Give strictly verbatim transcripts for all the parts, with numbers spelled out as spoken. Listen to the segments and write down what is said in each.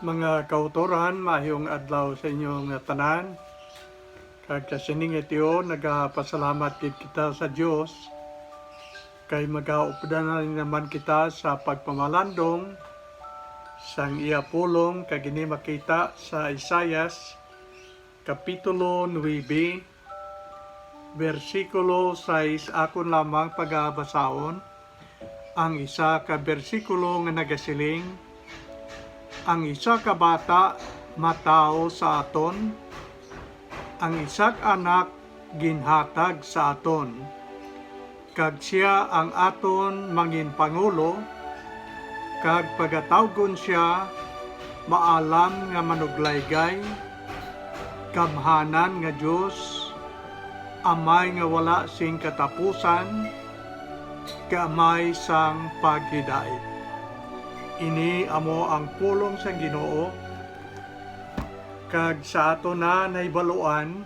Mga kautoran, maayong adlaw sa inyo nga tanan. Kag sa sining tion, nagapasalamat gid kita sa Dios kay magaupdan na rin naman kita sa pagpamalandong sang iya pulong, kag ini makita sa Isaias Kapitulo nuebe, bersikulo sais. Akon lamang pagabasahon ang isa ka bersikulo nga nagasiling, "Ang isa ka bata matawo sa aton, ang isa ka anak ginhatag sa aton, kag sia ang aton manginpangulo, kag pagatawgon sia Maalam nga Manuglaygay, Gamhanan nga Dios, Amay nga Wala sing Katapusan, Gamay sang Paghidait." Ini amo ang pulong sang Ginoo, kag sa aton na nahibaluan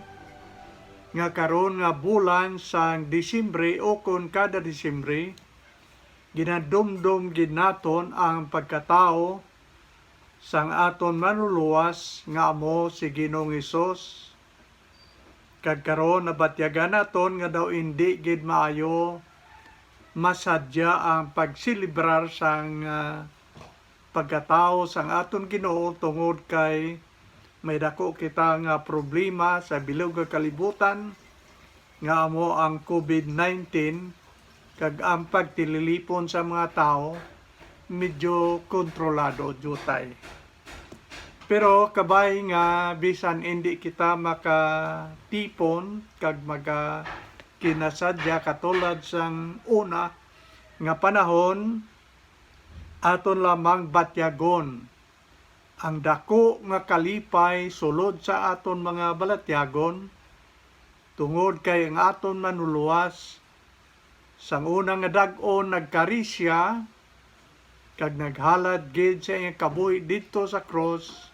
nga karon nga bulan sang Disyembre, ukon kada Disyembre, ginadumdom gid naton ang pagkatawo sang aton Manluluwas nga amo si Ginoong Hesus. Kag karon nabatyagan naton nga daw indi gid maayo masadya ang pagselebrar sang, ah, pagkatawo sang aton Ginoo, tungod kay may dako kita nga problema sa bilog nga kalibutan, nga amo ang covid nineteen, kag ang pagtililipon sa mga tawo medyo kontrolado diutay. Pero kabay nga bisan indi kita makatipon kag magakinasadya katulad sang una nga panahon, aton lamang batyagon ang daku nga kalipay sulod sa aton mga balatyagon, tungod kay ang aton Manluluwas sang una nga dag-on nagkari sia, kag naghalad gid sa iyang kabuhi didto sa krus,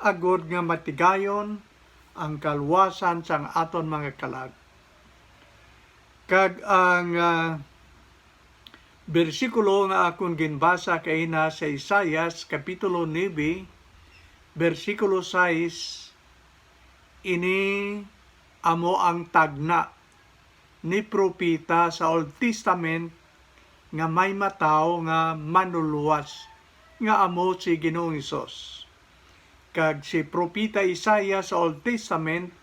agod nga matigayon ang kaluwasan sang aton mga kalag. Kag ang, ah, bersikulo nga akon ginbasa kaina sa Isaias Kapitulo nuebe, bersikulo sais, ini amo ang tagna ni propeta sa Old Testament nga may matawo nga manluluwas, nga amo si Ginoong Hesus. Kag si propeta Isaias sa Old Testament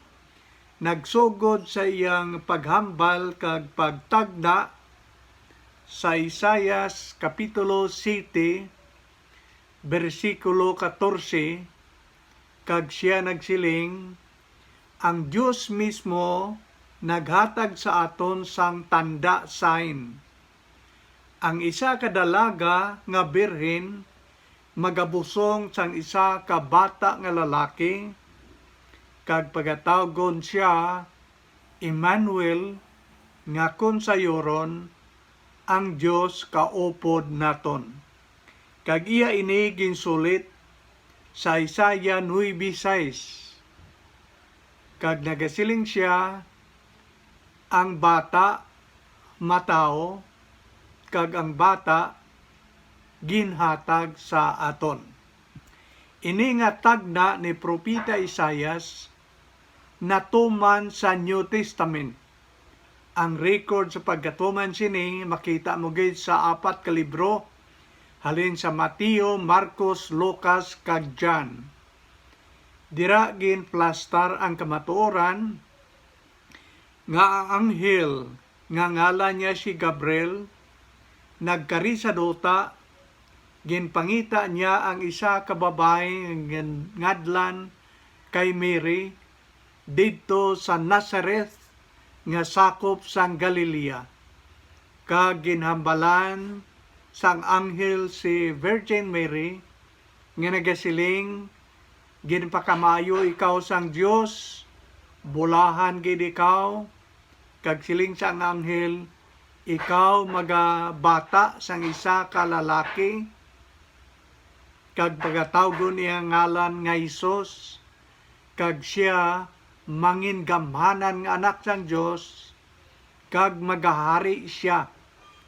nagsugod sa iyang paghambal kag pagtagna sa Isaias Kapitulo siyete, bersikulo katorse, kag sia nagsiling, "Ang Dios mismo naghatag sa aton sang tanda, sign. Ang isa ka dalaga nga birhen magabusong sang isa ka bata nga lalaki, kag pagatawgon sia Emmanuel, nga kon sayuron, ang Dios kaupod naton." Kag iya ini ginsulit sa Isaiah nuebe sais. Kag nagasiling sia, "Ang bata matawo, kag ang bata ginhatag sa aton." Ini nga tagna ni Propeta Isaias natuman sa New Testament. Ang record sa pagkatuman sini makita mo gid sa apat ka libro, halin sa Mateo, Marcos, Lucas, kag John. Dira ginplastar ang kamatuoran nga ang anghel nga ngalan niya si Gabriel nagkari sa duta, ginpangita niya ang isa ka babayi nga ngadlan kay Mary didto sa Nazareth nga sakop sang Galilea, kag ginhambalan sang anghel si Virgin Mary nga nagasiling, "Ginpakamaayo ikaw sang Dios, bulahan gid ikaw." Kag siling sang anghel, "Ikaw magabata sang isa ka lalaki, kag pagatawgon iya ngalan nga Jesus, kag sia mangingamhanan nga Anak sang Dios, kag magahari sia,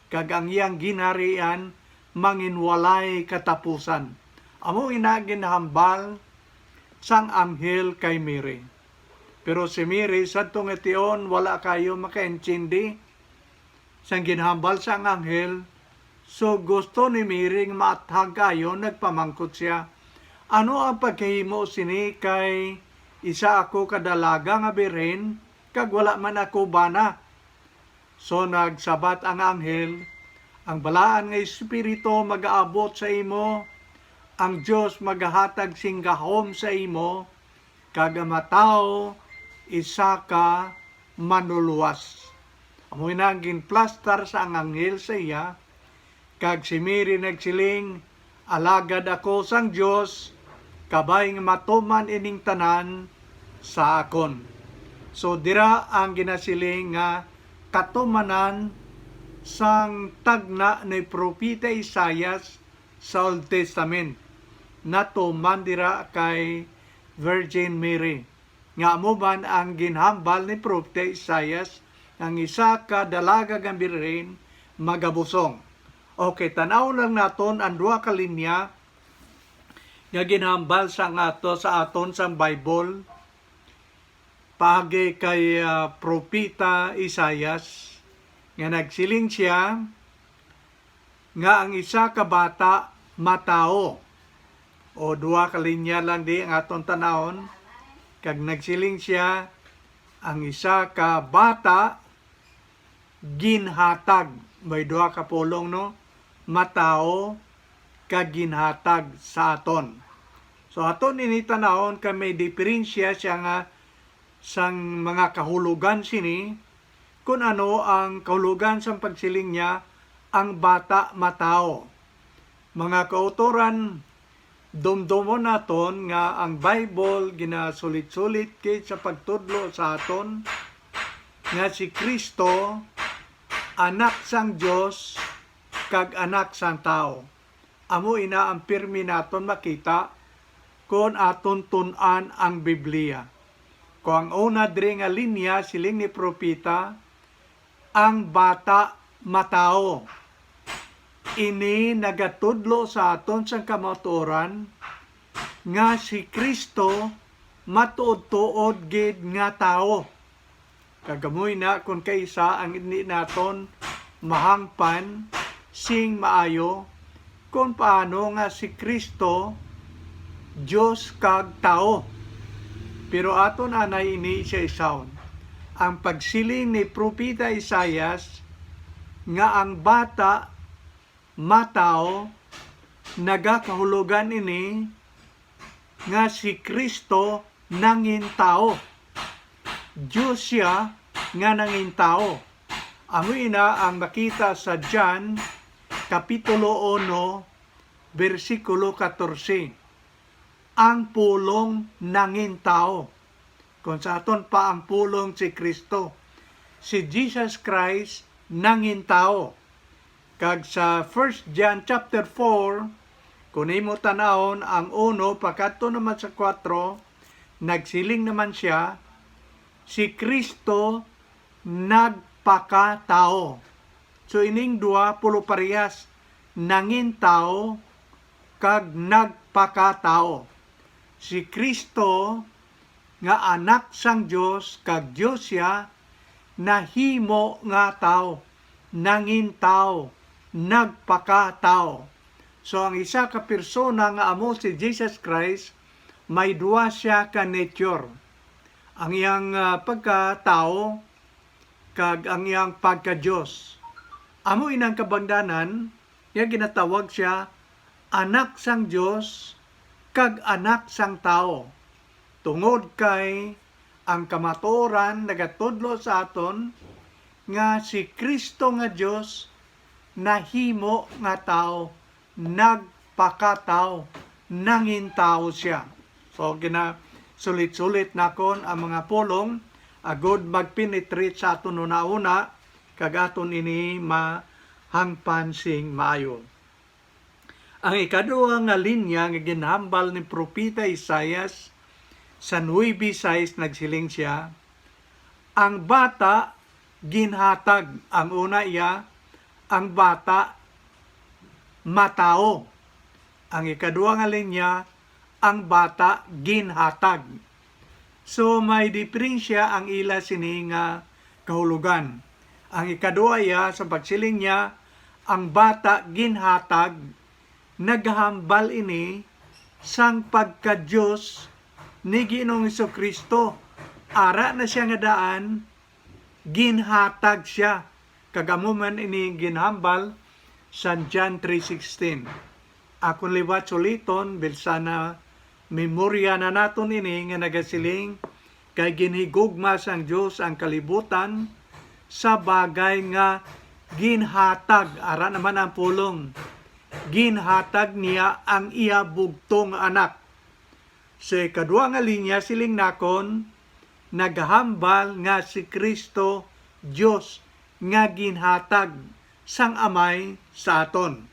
kag ang iyang ginharian manginwalay katapusan." Amo ina ginhambal sang anghel kay Mary. Pero si Mary, sadto nga tion, wala kayo makaintindi sang ginhambal sang anghel. So, gusto ni Mary nga maathag kayo, nagpamangkot siya, "Ano ang pagkahimo sini, kay isa ako ka dalaga nga birhen, kag wala man ako bana?" So nagsabat ang anghel, "Ang Balaan nga Espiritu magaabot sa imo, ang Dios magahatag sing gahom sa imo, kag ang matawo isa ka manuluwas." Amo na ang ginplastar sa ang anghel sa iya, kag si Mary nagsiling, "Alagad ako sang Dios, kabay nga matuman ining tanan sa akon." So, dira ang ginasiling nga katumanan sang tagna ni Propeta Isaias sa Old Testament, natuman dira kay Virgin Mary, nga amo man ang ginhambal ni Propeta Isaias, "Ang isa ka dalaga nga birhen magabusong." Okay, tan-aw lang naton ang duha ka linya nga ginhambal sa ato, sa aton sang Bible, paagi kay, ah, Propeta Isaias, nga nagsiling siya nga ang isa ka bata matawo. O, duha ka linya lang di ang aton tanawon. Kag nagsiling siya, "Ang isa ka bata ginhatag." May duha ka pulong, no? Matawo kag ginhatag sa aton. So, aton ini tanawon kay may diferensya siya nga sang mga kahulogan sini, kun ano ang kahulogan sang pagsiling niya, "Ang bata matawo." Mga kautoran, dumdumon naton nga ang Bible ginasulit-sulit gid sa pagtudlo sa aton nga si Cristo anak sang Dios kag anak sang tawo. Amo ina ang pirmi naton makita kon aton tun-an ang Biblia. Kung ang una diri nga linya, siling ni propeta, "Ang bata matawo." Ini nagatudlo sa aton sang kamatuoran nga si Cristo matuod-tuod gid nga tawo. Kag amo ina kon kaisa ang hindi naton mahangpan sing maayo kon paano nga si Cristo Dios kag tawo. Pero aton anay ini isa-isaon. Ang pagsiling ni Propeta Isaias nga ang bata matawo, nagakahulogan ini nga si Cristo nangin tawo. Dios sia nga nangin tawo. Amo ina ang makita sa John Kapitulo uno, bersikulo katorse. Ang pulong nangin tawo. Kung sa aton pa ang pulong si Cristo, si Jesus Christ nangin tawo. Kag sa First John chapter four, kung imo tan-awon ang uno pakadto naman sa kuwatro, nagsiling naman sia, "Si Cristo nagpakatawo." So, ining duha pulo parehas, nangin tawo kag nagpakatawo. Si Cristo nga Anak sang Dios kag Dios sia, nahimo nga tawo, nangin tawo, nagpakatawo. So, ang isa ka persona nga amo si Jesus Christ, may duha sia ka nature. Ang iyang, ah, pagkatawo kag ang iyang pagka-Dios. Amo inang kabangdanan nga ginatawag sia Anak sang Dios kag Anak sang Tawo, tungod kay ang kamatuoran nagatudlo sa aton nga si Cristo nga Dios nahimo nga tawo, nagpakatawo, nangin tawo sia. So, ginasulit-sulit nakon ang mga pulong agod mag-penetrate sa aton hunahuna, kag aton ini mahangpan sing maayo. Ang ikaduha nga linya nga ginhambal ni Propeta Isaias sa nuebe sais, nagsiling sia, "Ang bata ginhatag." Ang una iya, ang bata matawo. Ang ikadua nga linya, ang bata ginhatag. So, may diperensya ang ila sini nga kahulogan. Ang ikadua iya sa pagsiling niya, ang bata ginhatag, naghambal ini sang pagka-Dios ni Ginoong Jesu-Cristo. Ara na sia nga daan, ginhatag sia. Kag amo man ini ginhambal sa John three sixteen. Akon liwat suliton, bisan na memorya na naton ini nga nagasiling, kay ginhigugma sang Dios ang kalibutan sa bagay nga ginhatag, ara naman ang pulong, ginhatag niya ang iya bugtong nga anak. Sa ikadua nga linya, siling nakon, naghambal nga si Cristo Dios nga ginhatag sang Amay sa aton.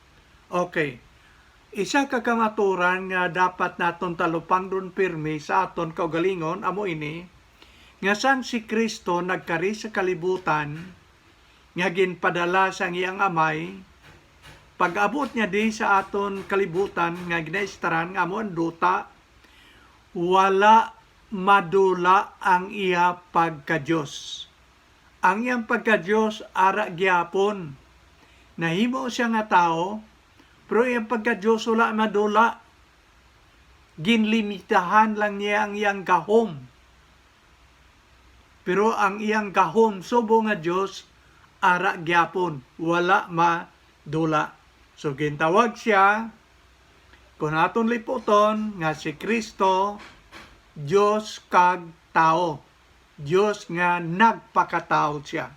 Okay. Isa ka kamaturan nga dapat naton talupangdon pirmi sa aton kaugalingon amo ini, nga sang si Cristo nagkari sa kalibutan, nga ginpadala sang iyang Amay, pag-abot niya di sa aton kalibutan nga ginaistaran nga amo ang duta, wala madula ang iya pagka-Dios. Ang iyang pagka-Dios ara gyapon. Nahimo sia nga tawo, pero iyang pagka-Dios wala madula. Ginlimitahan lang niya ang iyang gahom. Pero ang iyang gahom subong nga Dios ara gyapon, wala madula. So gintawag sia, kung aton liputon, nga si Cristo, Dios kag tawo. Dios nga nagpakatawo sia.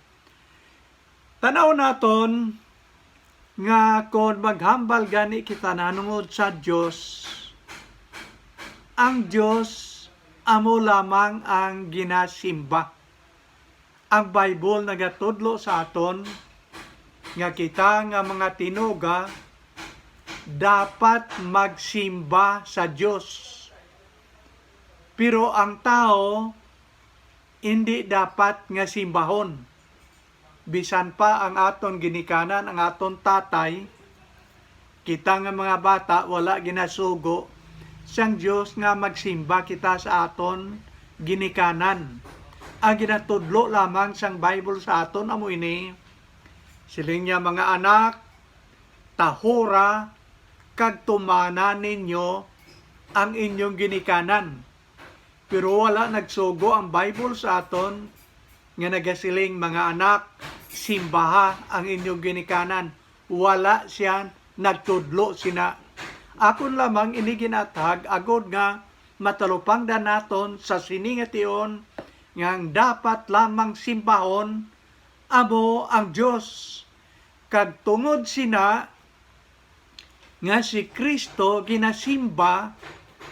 Tan-aw naton nga kon maghambal gani kita nahanungod sa Dios, ang Dios amo lamang ang ginasimba. Ang Bible nagatudlo sa aton nga kita nga mga tinuga dapat magsimba sa Dios. Pero ang tawo hindi dapat nga simbahon. Bisan pa ang aton ginikanan, ang aton tatay, kita nga mga bata, wala ginasugo sang Dios nga magsimba kita sa aton ginikanan. Ang ginatudlo lamang sang Bible sa aton amo ini, siling niya, "Mga anak, tahura kag tumana ninyo ang inyong ginikanan." Pero wala nagsugo ang Bible sa aton nga nagasiling, "Mga anak, simbaha ang inyong ginikanan." Wala sia nagtudlo sina. Akon lamang ini ginathag agod nga matalupangdan naton sa sini nga tion nga ang dapat lamang simbahon amo ang Dios. Kag tungod sina nga si Cristo ginasimba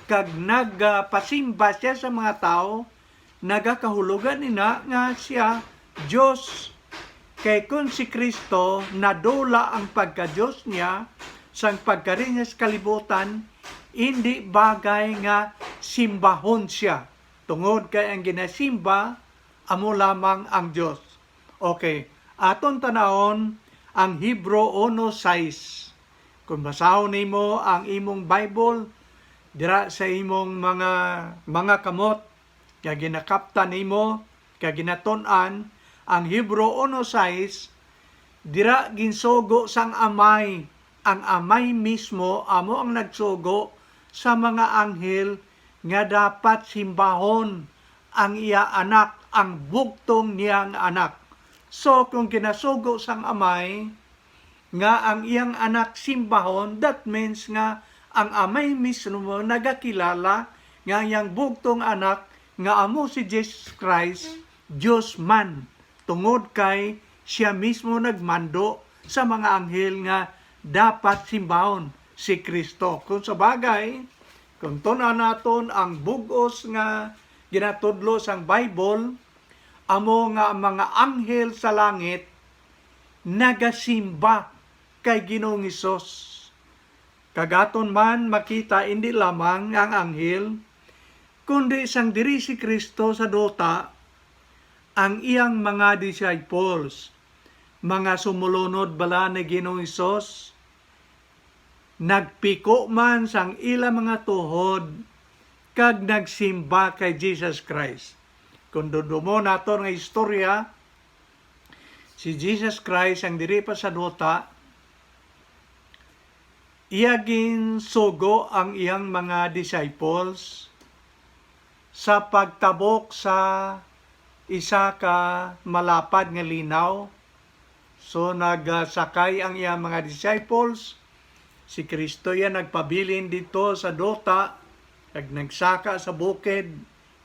kag nagapasimba sia sa mga tawo, nagakahulogan ina nga sia Dios. Kay kon si Cristo nadula ang pagka-Dios niya sang pagkari niya sa kalibutan, indi bagay nga simbahon sia, tungod kay ang ginasimba amo lamang ang Dios. Okay, aton tanawon ang Hebro uno sais. Kung basahon nimo ang imong Bible dira sa imong mga, mga kamot nga ginakaptan nimo, nga ginatun-an, ang Hebro uno sais, dira ginsugo sang Amay. Ang Amay mismo amo ang nagsugo sa mga anghel nga dapat simbahon ang iya Anak, ang bugtong niya nga Anak. So, kung ginasugo sang Amay nga ang iyang Anak simbahon, that means nga ang Amay mismo nagakilala nga ang iyang bugtong Anak nga amo si Jesus Christ, Dios man, tungod kay sia mismo nagmando sa mga anghel nga dapat simbahon si Cristo. Kung sa bagay, kung tun-an naton ang bug-os nga ginatudlo sang Bible, amo nga ang mga anghel sa langit nagasimba kay Ginoong Hesus. Kag aton man makita, indi lamang ang anghel, kundi sang diri si Cristo sa duta, ang iyang mga disciples, mga sumulunod bala ni Ginoong Hesus, nagpiko man sang ila mga tuhod kag nagsimba kay Jesus Christ. Kung dumdumon naton nga istorya, si Jesus Christ ang diri pa sa duta, iya ginsugo ang iyang mga disciples sa pagtabok sa isa ka malapad nga linaw. So, nagsakay ang iyang mga disciples. Si Cristo iya nagpabilin didto sa duta, kag nagsaka sa bukid,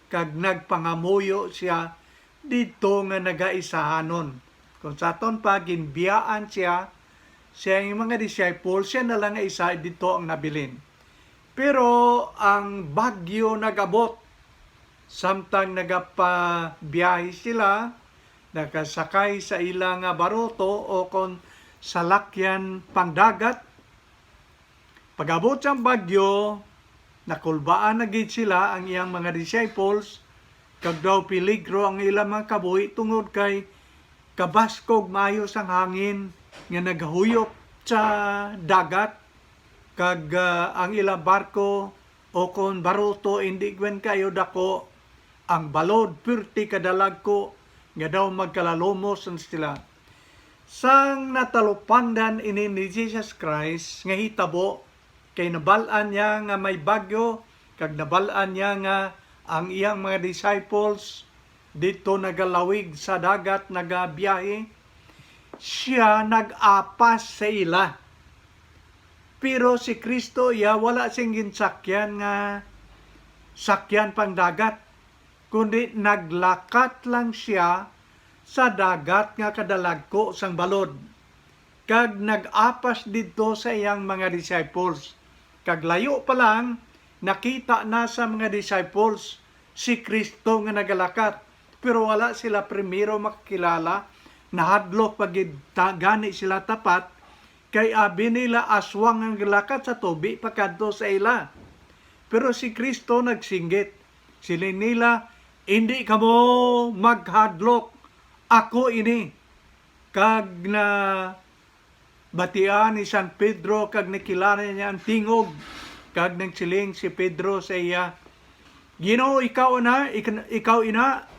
kag nagpangamuyo sia didto nga nagaisahanon. Kung sa aton pa, ginbiyaan sia, siya ang mga disciples, siya na lang nga isa didto ang nabilin. Pero ang bagyo nag-abot. Samtang nagapabiyahe sila, nakasakay sa ila nga baruto o kon salakyan pangdagat, pag-abot sang bagyo, nakulbaan na gid sila ang iyang mga disciples, kag daw peligro ang ilang mga kabuhi tungod kay kabaskog maayo sang hangin nga nagahuyop sa dagat, kag, ah, ang ilang barko o kon baruto indi gwen kayo dako, ang balod pirti kadalagko nga daw magkalalumos na sila. Sang natalupangdan ini ni Jesus Christ nga hitabo, kay nabal-an niya nga may bagyo, kag nabal-an niya nga ang iyang mga disciples didto nagalawig sa dagat, nagabiyahe, siya nag-apas sa ila. Pero si Cristo iya wala sing ginsakyan nga sakyan pang dagat, kundi naglakat lang siya sa dagat nga kadalagko sang balod, kag nag-apas didto sa iyang mga disciples. Kag layo pa lang, nakita na sa mga disciples si Cristo nga nagalakat, pero wala sila primero makakilala. Nahadlok pa gid ta-, gani sila tapat, kay abi nila aswang nga nagalakat sa tubi pakadto sa ila. Pero si Cristo nagsinggit. Siling nila, "Indi kamo maghadlok, ako ini." Kag nabatian ni San Pedro kag nakilala niya ang tingog, kag nagsiling si Pedro sa iya, "Ginoo, ikaw na, ik-, ikaw ina."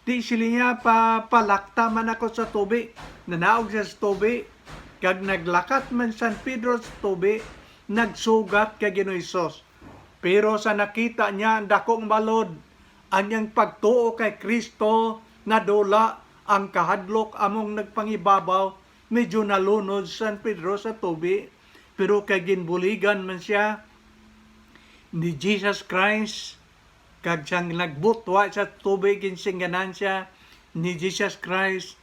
Ti siling niya, "Pa-, palakta man ako sa tubi." Nanaog siya sa tubi, kag naglakat man San Pedro sa tubi, nagsugat kay Ginoong Hesus. Pero sa nakita niya ang dakong balod, ang iyang pagtuo kay Cristo nadula, ang kahadlok among nagpangibabaw, medyo nalunod si San Pedro sa tubi, pero kay ginbuligan man siya ni Jesus Christ, kag siyang nagbutwa sa tubi, ginsingganan siya ni Jesus Christ.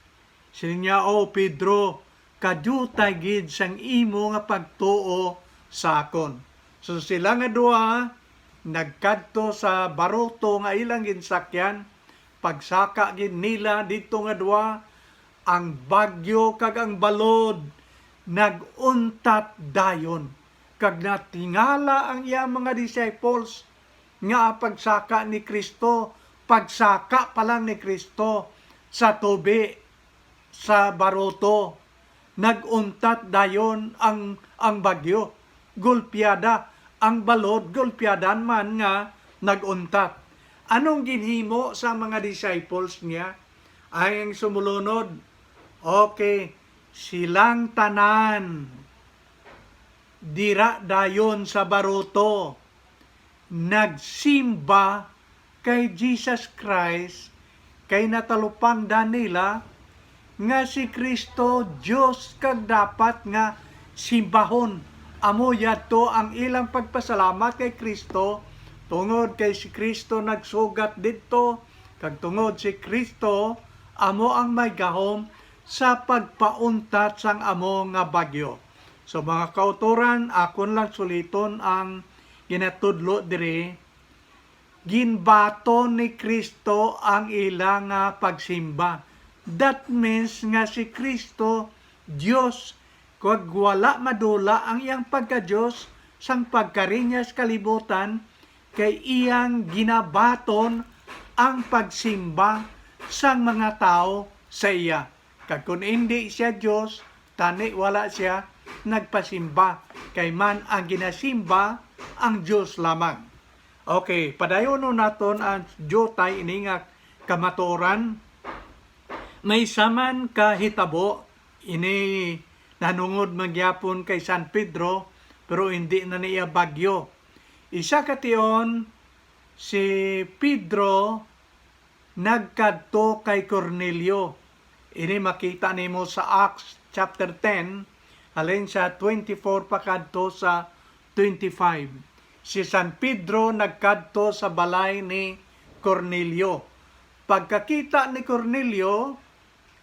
Siling niya, "O Pedro, kadiyutay gid sang imo nga pagtuo sa akon." So sila nga duha nagkadto sa baruto nga ilang ginsakyan. Pagsaka gid nila didto nga duha, ang bagyo kag ang balod nag-untat dayon, kag natingala ang iyang mga disciples nga ang pagsaka ni Cristo, pagsaka pa lang ni Cristo sa tubi, sa baruto, nag-untat dayon ang, ang bagyo. Gulpiada ang balod, gulpiadan man nga nag-untat. Anong ginhimo sa mga disciples niya? Ay, ang sumulunod, okay, silang tanan dira dayon sa baruto nagsimba kay Jesus Christ, kay natalupangdan nila nga si Cristo Dios kag dapat nga simbahon. Amo yadto ang ilang pagpasalamat kay Cristo, tungod kay si Cristo nagsugat didto, kag tungod si Cristo amo ang may gahom sa pagpauntat sang amo nga bagyo. So, mga kautoran, akon lang suliton ang ginatudlo diri. Ginbaton ni Cristo ang ila nga pagsimba. That means nga si Cristo, Dios, kag wala madula ang iyang pagka-Dios sang pagkari niya sa kalibutan, kay iyang ginabaton ang pagsimba sang mga tawo sa iya. Kag kon indi siya Dios, tani wala siya nagpasimba kay man ang ginasimba ang Dios lamang. Okay, padayonon naton ang diutay ini nga kamatuoran. May isa man ka hitabo, ini nanungod man gyapon kay San Pedro, pero hindi na niya bagyo. Isa ka tion, si Pedro nagkadto kay Cornelio. Ini makita nimo sa Acts chapter ten, halin sa twenty-four pakadto sa twenty-five. Si San Pedro nagkadto sa balay ni Cornelio. Pagkakita ni Cornelio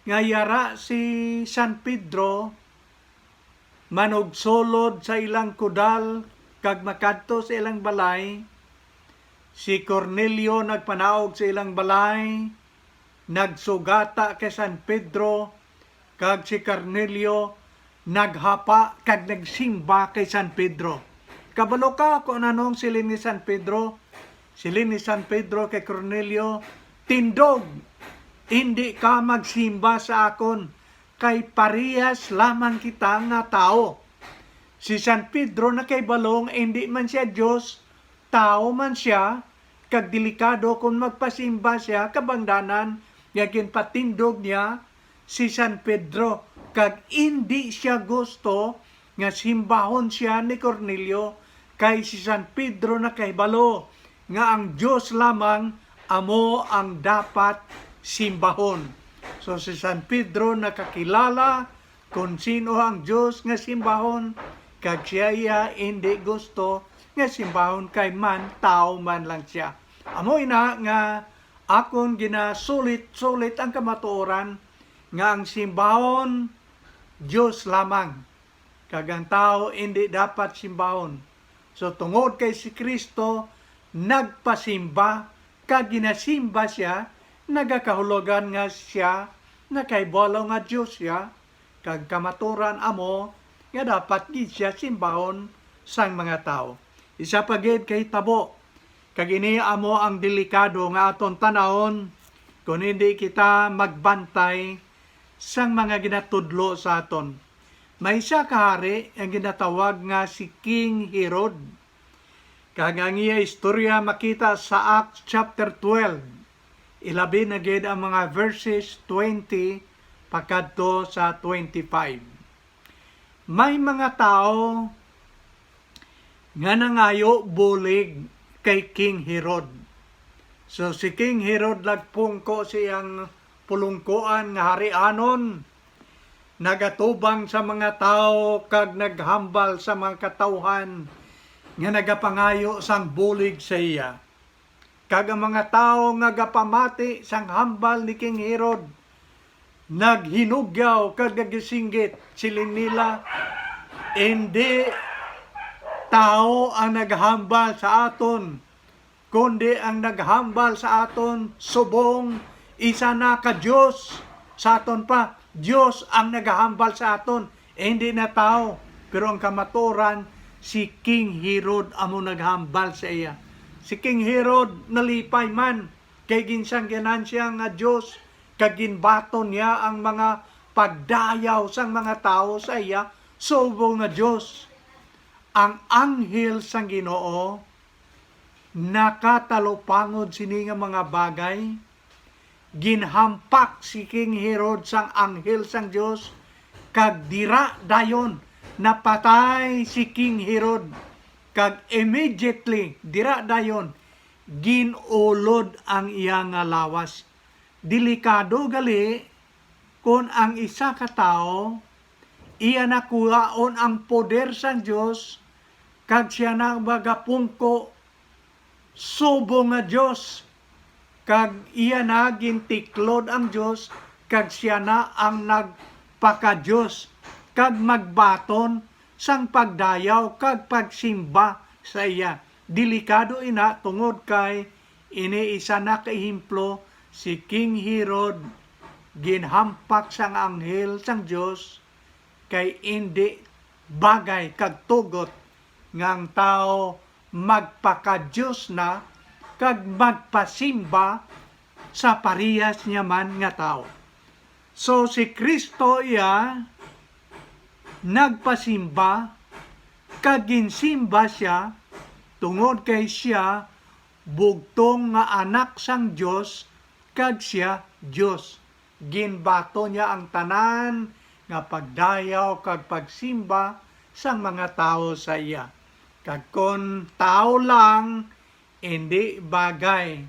nga yara si San Pedro, manugsulod sa ilang kudal kag makadto sa ilang balay, si Cornelio nagpanaog sa ilang balay, nagsugata kay San Pedro, kag si Cornelio naghapa kag nagsimba kay San Pedro. Kabalo ka kung anong siling ni San Pedro? Siling ni San Pedro kay Cornelio, "Tindog, indi ka magsimba sa akon, kay parehas lamang kita nga tawo." Si San Pedro nakahibalo nga indi man sia Dios, tawo man sia, kag delikado kon magpasimba sia, kabangdanan nga ginpatindog niya si San Pedro, kag indi sia gusto nga simbahon sia ni Cornelio, kay si San Pedro nakahibalo nga ang Dios lamang amo ang dapat simbahon. So, si San Pedro nakakilala kon sino ang Dios nga simbahon, kag siya iya indi gusto nga simbahon kay man tawo man lang sia. Amo ina nga akon ginasulit-sulit ang kamatuoran nga ang simbahon Dios lamang, kag ang tawo indi dapat simbahon. So, tungod kay si Cristo nagpasimba kag ginasimba sia, nagakahulugan nga sia nakahibalo nga Dios sia, kag kamaturan amo nga dapat gid sia simbahon sang mga tawo. Isa pa gid ka hitabo, kag ini amo ang delikado nga aton tan-awon kon hindi kita magbantay sang mga ginatudlo sa aton. May isa ka hari ang ginatawag nga si King Herod. Kag ang iya istorya makita sa Acts chapter twelve, ilabi na gid ang mga verses twenty pakadto sa twenty-five. May mga tawo nga nangayo bulig kay King Herod. So, si King Herod nagpungko sa iyang pulungkuan nga harianon, nagatubang sa mga tawo kag naghambal sa mga katawuhan nga nagapangayo sang bulig sa iya. Kag ang mga tawo nga gapamati sang hambal ni King Herod naghinugyaw kag nagsinggit, siling nila, "Indi tawo ang naghambal sa aton, kundi ang naghambal sa aton subong isa na ka Dios sa aton pa. Dios ang nagahambal sa aton, indi na tawo." Pero ang kamatuoran, si King Herod amo naghambal sa iya. Si King Herod nalipay man, kay ginsangyanan siya nga Dios, kag ginbaton niya ang mga pagdayaw sang mga tawo sa iya subong nga Dios. Ang anghel sang Ginoo nakatalupangod sini nga mga bagay. Ginhampak si King Herod sang anghel sang Dios, kag dira dayon napatay si King Herod, kag immediately dira dayon gin-ulod ang iya nga lawas. Delikado gali kon ang isa ka tawo iya nakuhaon ang poder sang Dios, kag sia na magapungko subong nga Dios, kag iya na gintiklod ang Dios, kag sia na ang nagpakadios, kag magbaton sang pagdayaw kag pagsimba sa iya. Delikado ina, tungod kay ini isa na ka ehemplo, si King Herod ginhampak sang anghel sang Dios, kay indi bagay kag tugot nga ang tawo magpakadios na kag magpasimba sa parehas niya man nga tawo. So, si Cristo iya nagpasimba kag ginsimba sia, tungod kay sia bugtong nga Anak sang Dios, kag sia Dios. Ginbaton niya ang tanan nga pagdayaw kag pagsimba sang mga tawo sa iya. Kag kon tawo lang, indi bagay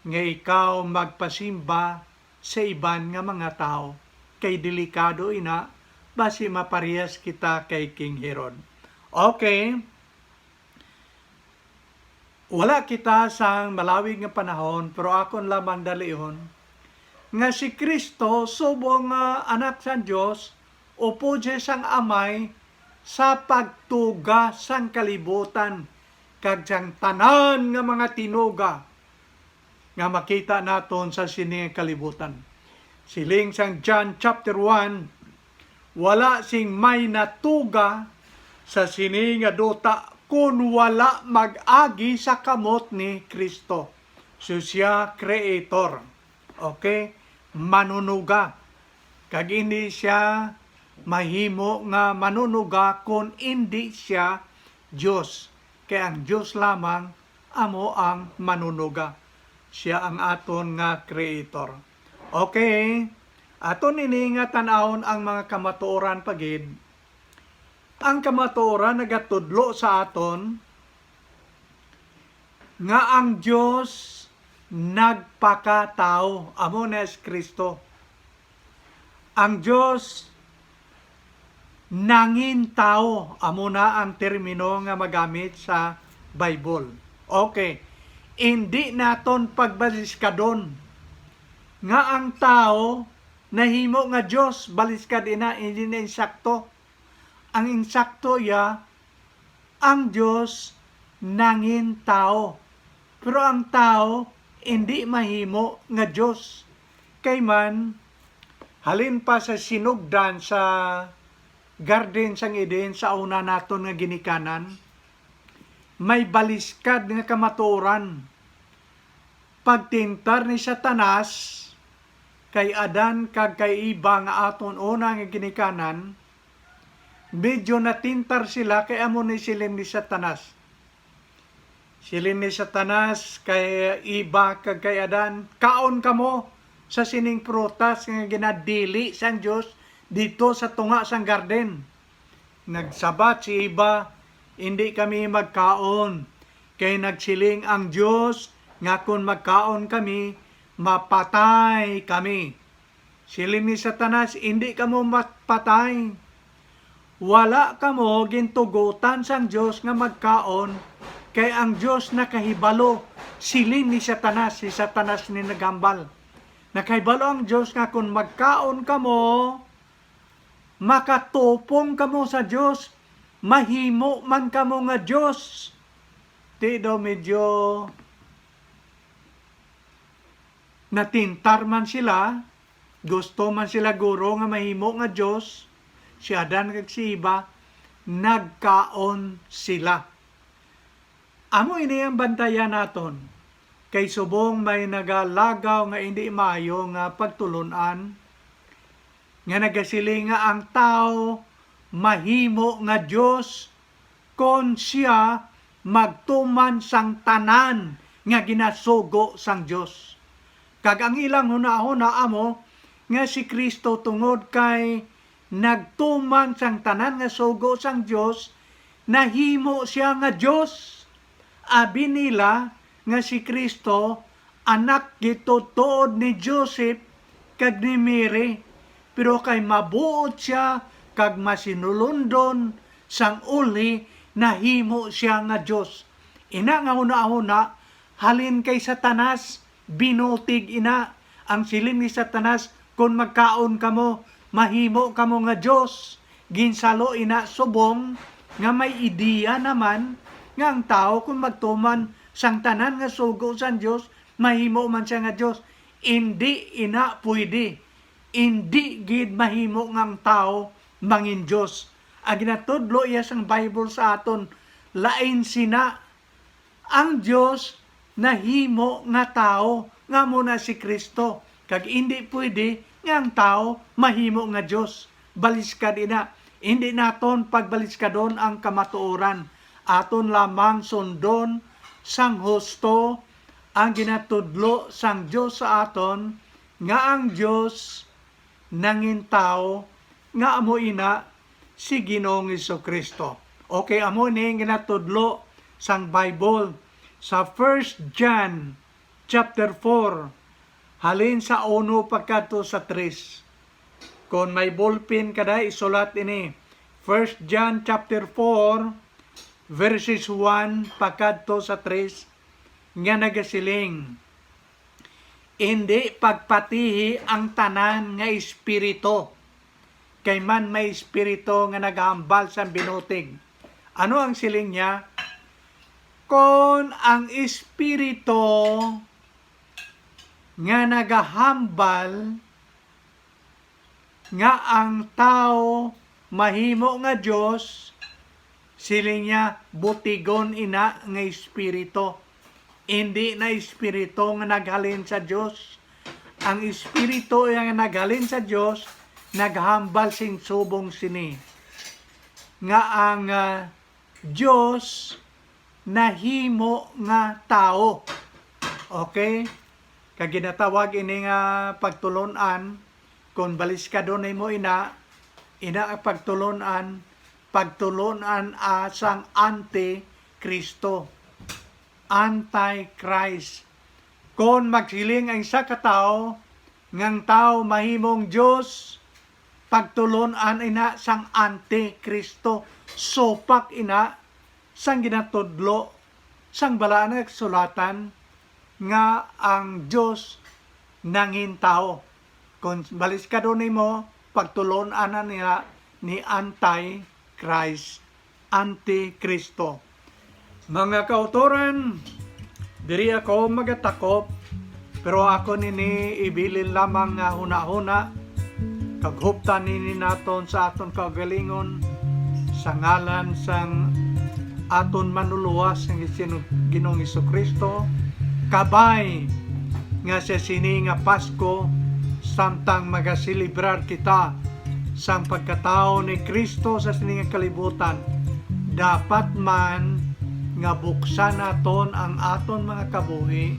nga ikaw magpasimba sa iban nga mga tawo, kay delikado ina, basi maparehas kita kay King Herod. Okay. Wala kita sang malawig nga panahon, pero akon lamang dalion nga si Cristo, subong nga Anak sang Dios, upod siya sang Amay sa pagtuga sang kalibutan kag sang tanan nga mga tinuga nga makita naton sa sini nga kalibutan. Siling sang John chapter one, "Wala sing may natuga sa sini nga duta kon wala mag-agi sa kamot ni Cristo." So, siya creator. Okay? Manunuga. Kag indi siya mahimo nga manunuga kon indi siya Dios. Kay ang Dios lamang amo ang manunuga. Siya ang aton nga creator. Okay, aton ini nga tan-awon ang mga kamatuoran pa gid. Ang kamatuoran nagatudlo sa aton nga ang Dios nagpakatawo, amo na si Cristo. Ang Dios nangin tawo, amo na ang termino nga magamit sa Bible. Okay, indi naton pagbaliskadon nga ang tawo nahimo nga Dios, baliskad ina, indi na insakto. Ang insakto iya, ang Dios nangin tawo. Pero ang tawo indi mahimo nga Dios. Kay man, halin pa sa sinugdan sa garden sang Eden sa una naton nga ginikanan, may baliskad nga kamatuoran. Pagtintar ni Satanas kay Adan kag kay Eva nga aton una nga ginikanan, medyo natintar sila kay amo ni siling ni Satanas. Siling ni Satanas kay Eva kag kay Adan, "Kaon kamo sa sining prutas nga ginadili sang Dios didto sa tunga sang garden." Nagsabat si Eva, "Indi kami magkaon, kay nagsiling ang Dios nga kon magkaon kami, mapatay kami." Siling ni Satanas, "Indi kamo mapatay. Wala kamo gintugotan sang Dios nga magkaon, kay ang Dios nakahibalo." Siling ni Satanas, si Satanas ni naghambal, "Nakahibalo ang Dios nga kon magkaon kamo, makatupong kamo sa Dios, mahimo man kamo nga Dios." Di daw medyo natintar man sila, gusto man sila guro nga mahimo nga Dios, si Adan kag si Eva, nagkaon sila. Amo ini ang bantayan naton, kay subong may nagalagaw nga indi maayo nga pagtulon-an, nga nagasiling nga ang tawo mahimo nga Dios kon sia magtuman sang tanan nga ginasugo sang Dios. Kag ang ilang hunahuna amo nga si Cristo, tungod kay nagtuman sang tanan nga sugo sang Dios, nahimo sia nga Dios. Abi nila nga si Cristo anak gituod ni Joseph kag ni Mary, pero kay mabuot sia kag masinulundon, sang uli nahimo sia nga Dios. Ina nga hunahuna, halin kay Satanas, binutig ina. Ang siling ni Satanas, "Kon magkaon kamo, mahimo kamo nga Dios." Ginsalo ina subong nga may ideya naman nga ang tawo kon magtuman sang tanan nga sugo sang Dios, mahimo man sia nga Dios. Indi ina pwede. Indi gid mahimo nga ang tawo mangin-Dios. Ang ginatudlo iya sang Bible sa aton, lain sina. Ang Dios nahimo nga tawo, nga amo na si Cristo, kag indi pwede nga ang tawo mahimo nga Dios. Baliskad ina, Hindi naton pagbaliskadon ang kamatuoran. Aton lamang sundon sang husto ang ginatudlo sang Dios sa aton, nga ang Dios nangin tawo, nga amo ina si Ginoong Jesu-Cristo. Okay, amo ni ang ginatudlo sang Bible sa First John chapter four, halin sa uno pagkadto sa tres. Kon may ballpen ka, day, isulat ini. First John chapter four, verses one pagkadto sa tres, nga nagasiling, "Indi pagpatihi ang tanan nga espiritu, kay man may espiritu nga nagahambal sang binutig." Ano ang siling niya? Kon ang espiritu nga nagahambal nga ang tawo mahimo nga Dios, siling niya, butigon ina nga espiritu. Indi na espiritu nga naghalin sa Dios. Ang espiritu nga naghalin sa Dios naghambal sing subong sini, nga ang, ah, Dios nahimo nga tawo. Okay? Kag ginatawag ini nga pagtulon-an, kon baliskadon nimo ina, ina ang pagtulon-an, pagtulon-an, ah, sang anti-Kristo, anti-Christ. Kon magsiling ang isa ka tawo nga ang tawo mahimong Dios, pagtulon-an ina sang anti-Kristo, supak ina sang ginatudlo sang Balaan nga Kasulatan nga ang Dios nangin tawo. Kon baliskadon nimo, pagtulon-an na niya ni anti-Christ, anti-Kristo. Mga kautoran, diri ako magatakop, pero ako nini ibilin lamang nga hunahuna, kag huptan nini naton sa aton kaugalingon, sa ngalan sang aton Manluluwas nga si Ginoong Jesu-Cristo, kabay nga sa sini nga Pasko, samtang magaselebrar kita sang pagkatawo ni Cristo sa sini nga kalibutan, dapat man nga buksan naton ang aton mga kabuhi,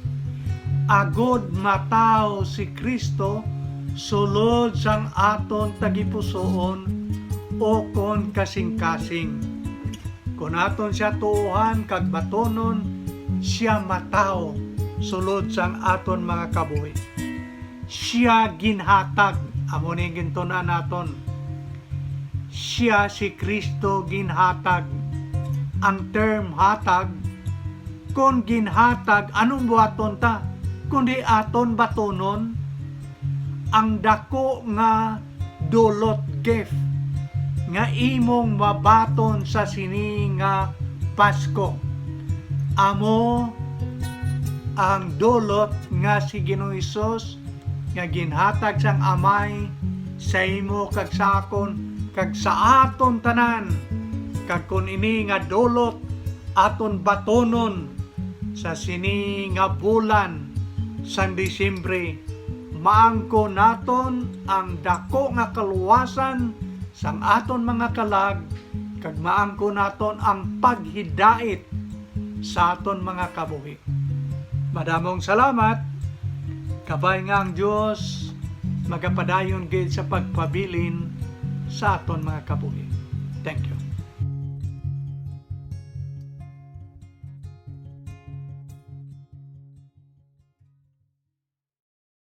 agod matawo si Cristo sulod sang aton tagipusoon ukon kasingkasing. Kon aton sia tuohan kag batonon, sia matawo sulod sang aton mga kabuhi. Sia ginhatag, amo ni gintun-an naton. Sia si Cristo ginhatag. Ang term hatag, kon ginhatag, anong buhaton ta? Kundi aton batonon ang dako nga dulot, gift, nga imong mabaton sa sini nga Pasko. Amo ang dulot nga si Ginoong Hesus nga ginhatag sang Amay sa imo kag sa akon kag sa aton tanan. Kag kon ini nga dulot aton batonon sa sini nga bulan sang Disyembre, maangkon naton ang dako nga kaluwasan sang aton mga kalag, kag maangkon naton ang paghidait sa aton mga kabuhi. Madamong salamat. Kabay nga ang Dios magapadayon gid sa pagpabilin sa aton mga kabuhi. Thank you.